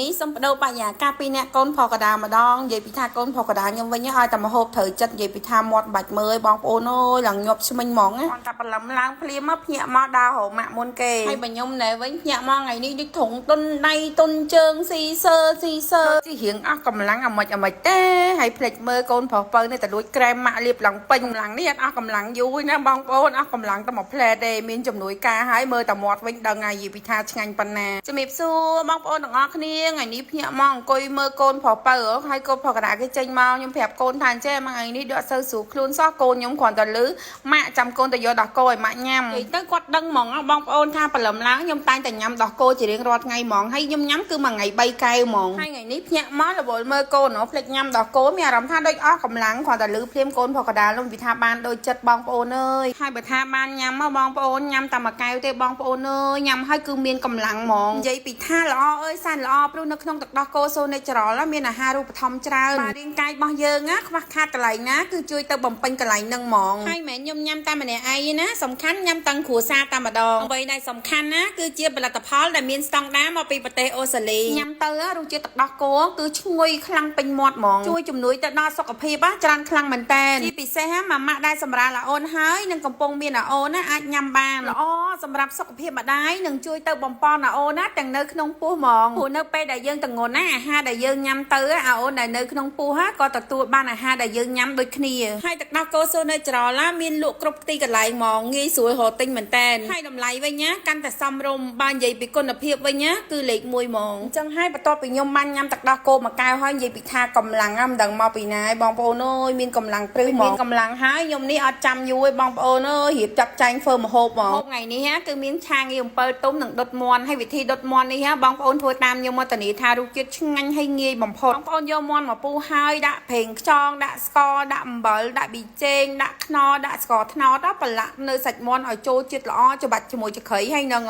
នេះសូមបដូរបរិយាកាសពីអ្នកកូនផកដាម្ដងនិយាយពីថាកូនផកដាខ្ញុំវិញឲ្យតែមហូបត្រូវចិត្តនិយាយពីថាមាត់បាច់មើលបងប្អូនអើយឡើងញាប់ឆ្មិញហ្មងណាគាត់តែព្រលឹមឡើងភ្លាមមកភ្ញាក់មកដើររកម៉ាក់មុនគេហើយបើខ្ញុំណែវិញភ្ញាក់មកថ្ងៃនេះដូចធុងទុនដៃទុនជើងស៊ីសើស៊ីសើជារៀងអស់កម្លាំងអាម៉ិចអាម៉ិចទេហើយភ្លេចមើលកូនប្រុសពៅនេះតែលួចក្រែមម៉ាក់លាបឡើងពេញកម្លាំងនេះអត់អស់កម្លាំងយូរណាបងប្អូនអស់កម្លាំងតែមួយផ្លែទេមានជំនួយការហើយមើលតែមាត់វិញដឹងហើយនិយាយពីថាឆ្ងាញ់ប៉ុណ្ណាជំរាបសួរបងប្អូនទាំងអស់គ្នាថ្ងៃនេះភ្ញាក់មកអង្គុយមើលកូនប្រុសពៅហើយកូនប្រុសកណ្ដាលគេចេញមកខ្ញុំប្រាប់កូនថាអញ្ចេះមួយថ្ងៃនេះដូចអត់សូវស្រួលខ្លួនសោះកូនខ្ញុំគ្រាន់តែលឺម៉ាក់ចាំកូនទៅយកដោះគោឲ្យម៉ាក់ញ៉ាំនិយាយទៅគាត់ដឹងហ្មងបងប្អូនថាព្រលឹមឡើងខ្ញុំតែងតែញ៉ាំដោះគោជារៀងរាល់ថ្ងៃហ្មងហើយខ្ញុំញ៉ាំគឺមួយថ្ងៃ3កែវហ្មងហើយថ្ងៃនេះភ្ញាក់មករវល់មើលកូនភ្លេចញ៉ាំដោះគោមានអារម្មណ៍ថាដូចអស់កម្លាំងគ្រាន់តែលឺភ្លាមកូនប្រុសកណ្ដាលនោះវាថាបានដូចចិត្តបងប្អូនអើយហើយបើថាបានញ៉ាំមកបងប្អូនញ៉ាំតែមួយកែវទេបងប្អូនអើយញ៉ាំហើយគឺមានកម្លាំងហ្មងនិយាយពីថាល្អអើយសែនល្អព្រោះនៅក្នុងទឹកដោះគោសូ natural មានអាហារូបត្ថម្ភច្រើនបាទរាងកាយរបស់យើងណាខ្វះខាតកន្លែងណាគឺជួយទៅបំពេញកន្លែងហ្នឹងហ្មងហើយមិនមែនខ្ញុំញ៉ាំតែម្នាក់ឯងទេណាសំខាន់ញ៉ាំតាំងគ្រួសារតែម្ដងអ្វីដែលសំខាន់ណាគឺជាផលិតផលដែលមានស្តង់ដារមកពីប្រទេសអូស្ត្រាលីញ៉ាំទៅរសជាតិទឹកដោះគោគឺឈ្ងុយខ្លាំងពេញមាត់ហ្មងជួយជំនួយទៅដល់សុខភាពច្រើនខ្លាំងមែនតើជាពិសេសម៉ាម៉ាក់ដែលសម្រាលអូនហើយនឹងកំពុងមានអូនណាអាចញ៉ាំបានល្អសម្រាប់សុខភាពម្ដាយនឹងជួយទៅបំពន់អូនណាទាំងនៅក្នុងពោះហ្មងព្រោះនៅពេលដែលយើងតងន់ណាអាហារដែលយើងញ៉ាំទៅអូនដែលនៅក្នុងពោះក៏ទទួលបានអាហារដែលយើងញ៉ាំដូចគ្នាហើយទឹកដោះគោសូនេច្រឡាមានលក់គ្រប់ទីកន្លែងហ្មងងាយស្រួលរកទិញមែនតើហើយតម្លៃវិញណាកាន់តែសមរម្យបើនិយាយពីគុណភាពវិញណាគឺលេខ1ហ្មងអញ្ចឹងហើយបន្ទាប់ពីខ្ញុំបានញ៉ាំទឹកដោះគោមួយកែវហើយនិយាយពីថាកម្លាំងមិនដឹងមកពីណាឯងបងប្អូនអើយមានកម្លាំងព្រឹសហ្មងមានកម្លាំងហើយខ្ញុំនេះអត់ចាំយូរឯងបងប្អូនអើយរៀបចាប់ចែងធ្វើម្ហូបហ្មងហូបថ្ងៃនេះគឺមានឆាងាវ7ទុំនិងដុតមាន់ហើយវិធីដុតមាន់នេះបងប្អូនធ្វើតាមខ្ញុំមកធានាថារសជាតិឆ្ងាញ់ហើយងាយបំផុតបងប្អូនយកមាន់មកពុះហើយដាក់ប្រេងខ្យងដាក់ស្ករដាក់អំបិលដាក់ប៊ីចេងដាក់ខ្នុរដាក់ស្ករត្នោតប្រឡាក់នៅសាច់មាន់ឲ្យចូលជាតិល្អច្បាច់ជាមួយចក្រីហើយនឹង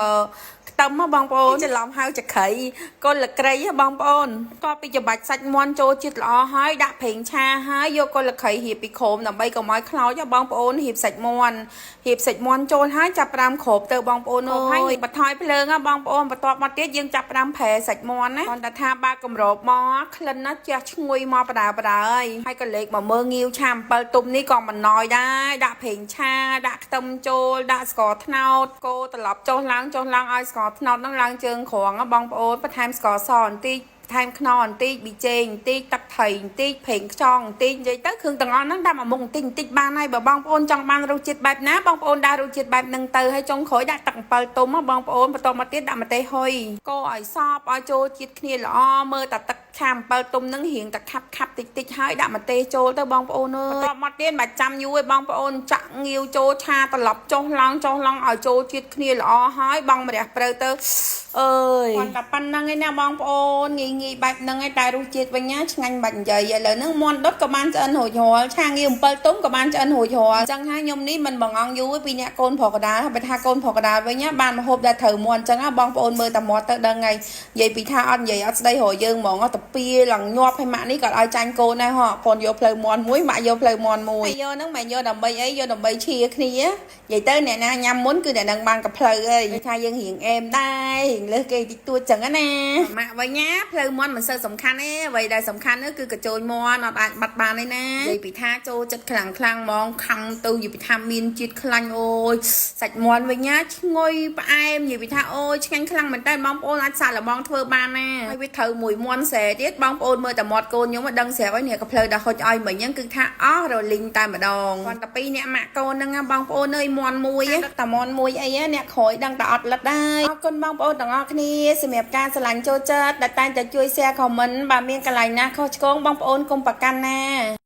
ខ្ទឹមបងប្អូនច្រឡំហៅចក្រីកូនលក្រីបងប្អូនតពីច្បាច់សាច់មាន់ចូលជាតិល្អហើយដាក់ប្រេងឆាហើយយកកូនលក្រីរៀបពីក្រោមដើម្បីកុំឲ្យខ្លោចបងប្អូនរៀបសាច់មាន់រៀបសាច់មាន់ចូលហើយចាប់ផ្ដើមគ្របទៅបងប្អូនអើយបន្ថយភ្លើងបងប្អូនបន្ទាប់មកទៀតយើងចាប់ផ្ដើមប្រែសាច់មាន់ណាគាត់ថាបើកម្របមកក្លិនណាជះឈ្ងុយមកបដាបដាហើយហើយក៏លេខមកមើលងាវឆា7ទុំនេះក៏មិនណយដែរដាក់ប្រេងឆាដាក់ខ្ទឹមចូលដាក់ស្ករត្នោតកូរត្រឡប់ចុះឡើងចុះឡើងឲ្យស្ករត្នោតហ្នឹងឡើងជើងក្រងបងប្អូនបន្ថែមស្ករសបន្តិចថែមខ្នុរបន្តិចប៊ីចេងបន្តិចទឹកត្រីបន្តិចប្រេងខ្យងបន្តិចនិយាយទៅគ្រឿងទាំងអស់ហ្នឹងដាក់មួយមុខបន្តិចបន្តិចបានហើយបើបងប្អូនចង់បានរសជាតិបែបណាបងប្អូនដាក់រសជាតិបែបហ្នឹងទៅហើយចុងក្រោយដាក់ទឹក7ទុំបងប្អូនបន្តមកទៀតដាក់ម្ទេសហុយកូរឲ្យសព្វឲ្យចូលជាតិគ្នាល្អមើលតែទឹកឆា7ទុំហ្នឹងរៀងតែខាប់ខាប់តិចតិចហើយដាក់ម្ទេសចូលទៅបងប្អូនអើយបន្តមកទៀតមិនចាំយូរឯងបងប្អូនចាក់ងាវចូលឆាត្រឡប់ចុះឡើងចុះឡើងឲ្យចូលជាតិគ្នាល្អហើយបងម្រះព្រៅទៅអើយគាត់តែប៉ុណ្្នឹងឯណាបងប្អូនងាយងាយបែបហ្នឹងឯងតែរសជាតិវិញណាឆ្ងាញ់បាច់និយាយឥឡូវហ្នឹងមាន់ដុតក៏បានឆ្អិនរួចរាល់ឆាងាវ7ទុំក៏បានឆ្អិនរួចរាល់អញ្ចឹងហើយខ្ញុំនេះមិនបងអង្គយូរពីអ្នកកូនប្រុសកដាលបើថាកូនប្រុសកដាលវិញណាបានមហូបដែលត្រូវមាន់អញ្ចឹងណាបងប្អូនមើលតែមាត់ទៅដឹងហើយនិយាយពីថាអត់និយាយអត់ស្ដីរកយើងហ្មងតាពីឡើងញាប់ឲ្យម៉ាក់នេះក៏ឲ្យចាញ់កូនដែរហ៎កូនយកផ្លូវមាន់មួយម៉ាក់យកផ្លូវមាន់មួយហើយយកហ្នឹងមិនយកដើម្បីអីយកដើម្បីឈៀគ្នានិយាយទៅអ្នកណាញ៉ាំមុនគឺអ្នកនឹងបានកផ្លូវអីថាយើងរៀងអែមដែររៀងលើសគេតិចតួចចឹងណាម៉ាក់វិញណាផ្លូវមាន់មិនសូវសំខាន់ទេអ្វីដែលសំខាន់នោះគឺកញ្ចូលមាន់អត់អាចបាត់បានទេណានិយាយពីថាចូលចិត្តខ្លាំងខ្លាំងហ្មងខំទៅនិយាយពីថាមានជាតិខ្លាញ់អូយសាច់មាន់វិញណាឈ្ងុយផ្អែមនិយាយពីថាអូយឆ្ងាញ់ខ្លាំងមែនតើបងប្អូនអាចសាកល្បងធ្វើបានណាហើយវាត្រូវមួយមាន់ស្រែទៀតបងប្អូនមើលតែមាត់កូនខ្ញុំដឹងស្រាប់ហើយនេះក៏ផ្លូវដល់ហុចឲ្យមិញហ្នឹងគឺថាអស់រលីងតែម្ដងគាត់តែពីរអ្នកម៉ាក់កូនហ្នឹងបងប្អូនអើយមាន់មួយតែមាន់មួយអីអ្នកក្រោយដឹងតែអត់លិតដែរអរគុណបងប្អូនទាំងអស់គ្នាសម្រាប់ការស្រឡាញ់ចូលចិត្តដែលតែងតែជួយ share comment បើមានកន្លែងណាខុសឆ្គងបងប្អូនកុំប្រកាន់ណា។